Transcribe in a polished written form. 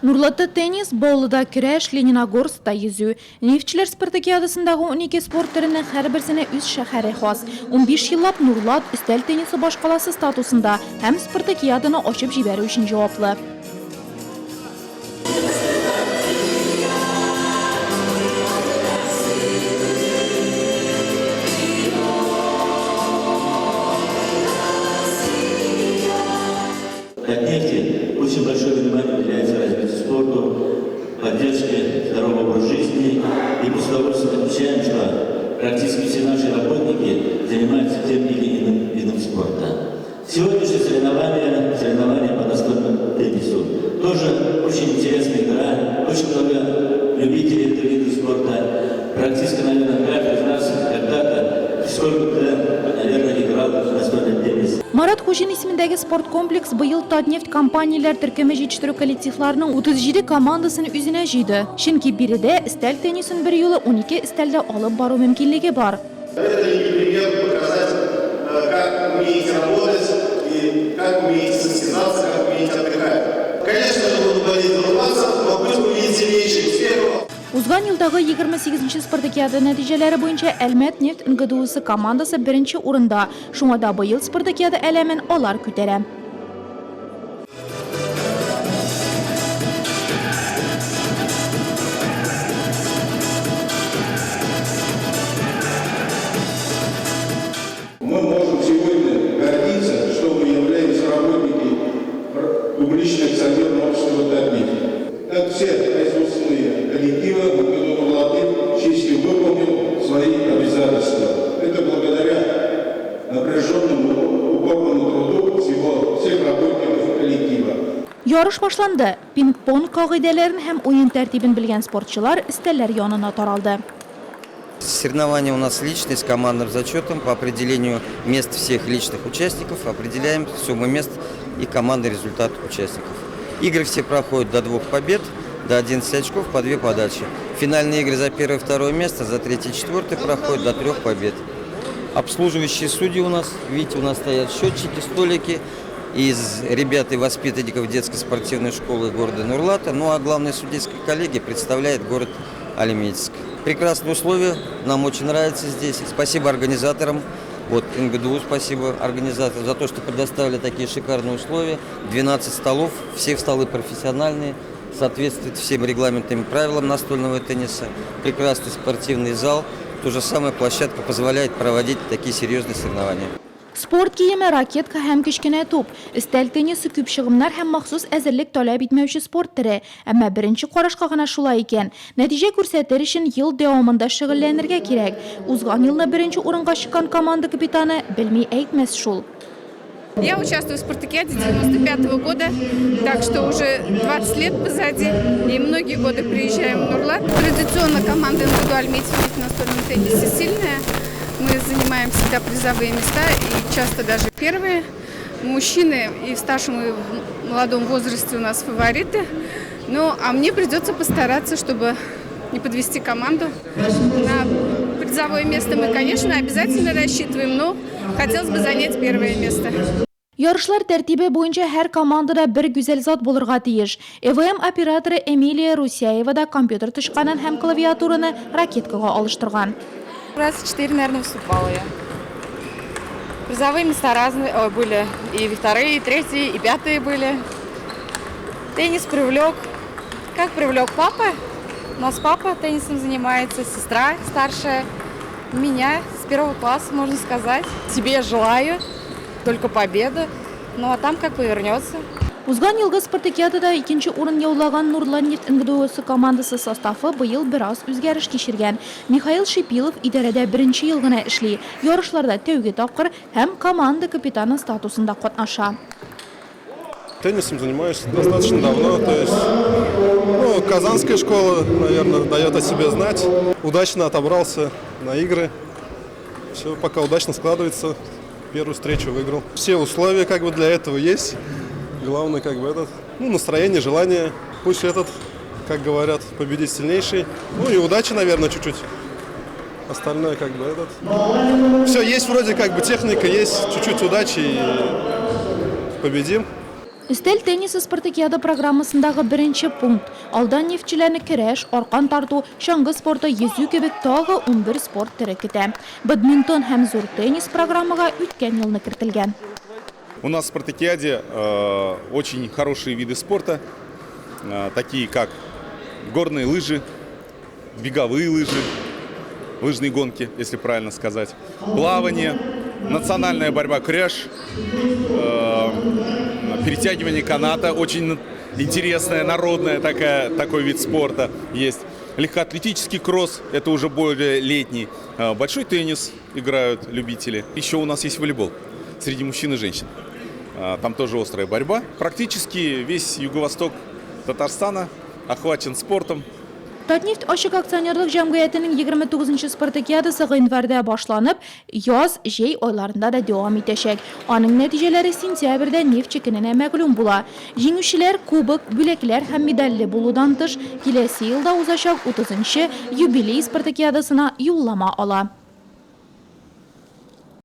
Нурлатта теннис, Баулыда көрәш, Лениногорскта йөзү. Нефтьчеләр спартакиадасындагы 12 спорт төренең һәрберсенә үз шәһәре хас. 15 еллап Нурлат өстәл теннисы башкаласы статусында һәм спартакиаданы ачып җибәрү өчен җаваплы. Татнефти очень большое внимание уделяется развитию спорту, поддержке здорового образа жизни. И мы с удовольствием отмечаем, что практически все наши работники занимаются тем или иным видом спорта. Сегодняшнее соревнование, соревнование по настольному теннису. Тоже очень интересная игра, очень много любителей этого вида спорта. Практически, наверное, каждый из нас когда-то сколько-то, наверное, играл в настольный теннис. Марат Хуҗин исемендәге спорткомплекс быел Татнефть компанияләр төркеме җитештерү коллективларының 37 командасын үзенә җыйды. Чөнки биредә өстәл теннисын берьюлы 12 өстәлдә алып бару мөмкинлеге бар. Это и пример показать, как умеете работать и как умеете состязаться, как умеете отдыхать. Конечно же, буду болеть за уралцев, но пусть победит сильнейший. Успехов! Узган елдагы 28 нче спартакиада нәтиҗәләре буенча Әлмәт нефть НГДУсы командасы беренче урында, шуңа да быел спартакиада әләмен алар күтәрә. Мы можем сегодня гордиться, что мы являемся работники публичного акционерного общества «Татнефть». Как все производственные коллективы, МКД «Нурлатнефть» честью выполнил свои обязательства. Это благодаря напряженному упорному труду всего, всех работников коллектива. Ярыш башланды. Пинг-понг кагыйдәләрен һәм уен тәртибен белгән спортчылар өстәлләр янына таралды. Соревнования у нас личные с командным зачетом по определению мест всех личных участников. Определяем сумму мест и командный результат участников. Игры все проходят до двух побед, до 11 очков по две подачи. Финальные игры за первое и второе место, за третье и четвертое проходят до трех побед. Обслуживающие судьи у нас, видите, у нас стоят счетчики, столики из ребят и воспитанников детской спортивной школы города Нурлата. Ну а главная судейская коллегия представляет город Альметьевск. Прекрасные условия, нам очень нравится здесь. Спасибо организаторам, вот НГДУ спасибо организаторам за то, что предоставили такие шикарные условия. 12 столов, все столы профессиональные, соответствуют всем регламентным и правилам настольного тенниса. Прекрасный спортивный зал, то же самое площадка позволяет проводить такие серьезные соревнования. Спорт киеме, ракетка һәм кечкенә туп. Өстәл теннисы күп чыгымнар һәм махсус әзерлек таләп итмәүче спорт төре. Әмма беренче карашка гына шулай икән. Нәтиҗә күрсәтер өчен ел дәвамында шөгыльләнергә кирәк. Узган елны беренче урынга чыккан команда капитаны белми әйтмәс шул. Я участвую в спартакиаде 95 -го года, так что уже 20 лет позади, и многие годы приезжаем в Нурлат. Традиционно команда НГДУ Альметьево в настольном теннисе сильная. Мы занимаем всегда призовые места и часто даже первые. Мужчины и в старшем, и в молодом возрасте у нас фавориты. Ну, а мне придется постараться, чтобы не подвести команду. На призовое место мы, конечно, обязательно рассчитываем, но хотелось бы занять первое место. Ярышлар тәртибе буенча һәр командада бер гүзәл зат булырга тиеш. ЭВМ операторы Эмилия Русяева да компьютер тычканын һәм клавиатураны ракеткага алыштырган. Раз четыре, наверное, выступала я. Призовые места разные ой, были. И вторые, и третьи, и пятые были. Теннис привлек. Как привлек папа? У нас папа теннисом занимается, сестра старшая. Меня с первого класса, можно сказать. Тебе желаю только победы. Ну а там как повернется. Узган елгы спартакиадада икенче урын яулаган Нурланнефть НГДУсы командасы составы быел бераз үзгәреш кичергән. Михаил Шипилов идарәдә беренче ел гына эшли, ярышларда тәүге тапкыр һәм команда капитаны статусында катнаша. Теннисом занимаюсь достаточно давно, то есть, ну, казанская школа, наверное, дает о себе знать. Удачно отобрался на игры, все пока удачно складывается, первую встречу выиграл. Все условия как бы для этого есть, главное как бы этот, ну, настроение, желание, пусть этот, как говорят, победит сильнейший, ну и удачи, наверное, чуть-чуть. Остальное как бы этот. Все есть вроде как бы техника есть, чуть-чуть удачи и победим. Өстәл теннисы спартакиада программасындагы беренче пункт. Алда нефтьчеләрне көрәш, аркан тарту, чаңгы спорты, йөзү кебек тагы 11 спорт төре көтә. Бадминтон һәм зур теннис программага үткән елны кертелгән. У нас в спартакиаде э, очень хорошие виды спорта, э, такие как горные лыжи, беговые лыжи, лыжные гонки, если правильно сказать, плавание, национальная борьба кряж, э, перетягивание каната, очень интересная, народная такая, такой вид спорта есть. Легкоатлетический кросс, это уже более летний. Э, большой теннис играют любители. Еще у нас есть волейбол среди мужчин и женщин. Э, там тоже острая борьба. Практически весь юго-восток Татарстана охвачен спортом. Татнефть ачык акционерлык җәмгыятенең 29 нчы спартакиадасы гыйнварда башланып, яз, җәй айларында да дәвам итәчәк. Аның нәтиҗәләре сентябрьдә Нефтьче көненә мәгълүм була. Җиңүчеләр кубок, бүләкләр һәм медальле булудан тыш, киләсе елда узачак 30 нчы юбилей спартакиадасына юллама ала.